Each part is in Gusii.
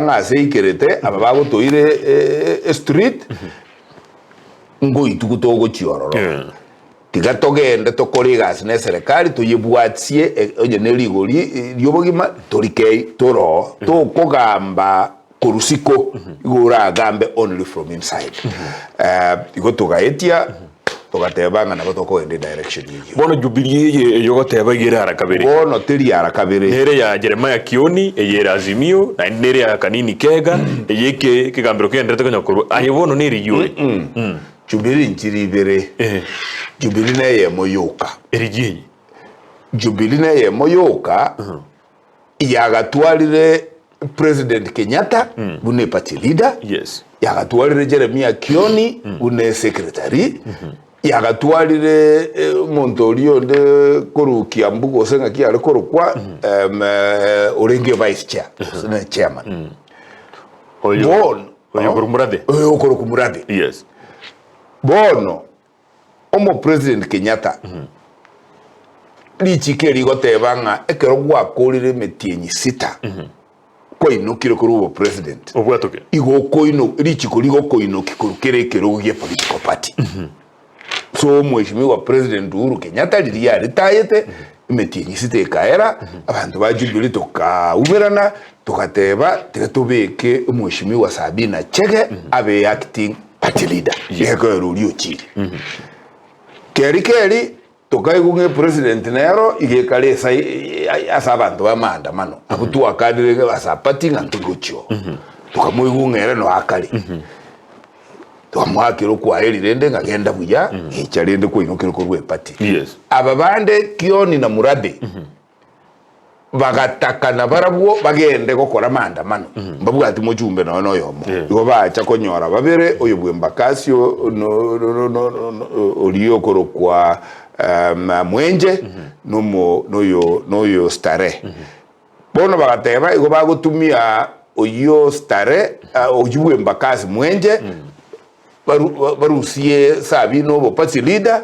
Ng'a ase eikerete aba bagotoire estreet, ngoituko togochia ororo. Tiga togende tokore egasi na eserekari toyebwatie onye ne rigori ri'obogima torikei toroo tokogamba korwa siko igo oragambe only from inside. Igo togaetia togateba ng'a nabo tokogenda edirection eyio. Bono Jubilee eye eyogoteba iga ere ara kabere. Bono teri ara kabere. Nere ya Jeremiah Kioni, eye ere Azimio, naende nere ya Kanini Kega, eye eke ekegambero kegendererete konya korwa. Aye bono neriyio ore. Jubilee nchiri ibere. Jubilee neyemo yoka. Eriyio eye. Jubilee neyemo yoka yagatwarire President Kenyatta buna eparty leader, Yes. yagatwarire Jeremiah Kioni buna esecretary, yagatwarire omonto oria onde korwa Kiambu gose ng'aki are korokwa orenge vice chair gose ne chairman. Oyo Bono oyo okorokwa Murathe. Oyo okorokwa Murathe. Yes. Bono Omopresident Kenyatta richiko eri rigoteba ng'a ekero gwakorire emetienyi sita kwainokire korwa obopresident Obwatoke. igo okoino richiko rigokoinoki korwa kera ekerogo gie political party. So omweshimiwa President Uhuru Kenyatta riria aritayete emetienyi sita ekaera abanto ba Jubilee tokaumerana togateba tiga tobeke omweshimiwa Sabina Chege abe acting Party leader gekogera oria ochire. Keri keri tokaigwa ng'a epresident nero iga ekare esa ase abanto ba maandamano abwo twakanire ng'a ase aparty ng'a ntori gochia oo. Tokamoigwa ng'a ere noe akare. Tokamoakera okwaeri rende ng'a genda buya echa rende kwainokire korwa eparty. Yes. Aba bande Kioni na Murathe Bagataka nabarabwo bagende gokora maandamano, mbabwati mochumbe nonya noyomo. Igo bacha konyora babere, oyo bw'Embakasi oria okorokwa Mwenje, noyo Starehe. Bono bagateba igo bagotumia oyio Starehe, oyio bw'Embakasi Mwenje, barusie Sabina obo party leader,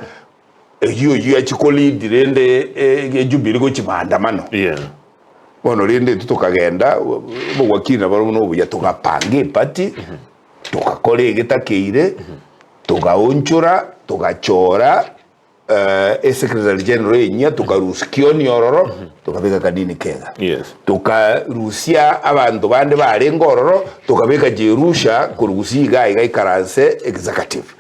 Eyio oyio achie ko lead rende ejubilee gochia maandamano. Yeah. Bono rende intwe tokagenda obogwakiri nabarobwo na obuya togapanga eparty togakora egetakeire togaonchora togachora esecretary general enyia tokarusia Kioni ororo tokabeka Kanini Kega. Yes. Tokarusia abanto bande barenge ororo tokabeka Jerusha korwa gusii iga iga aikaranse executive.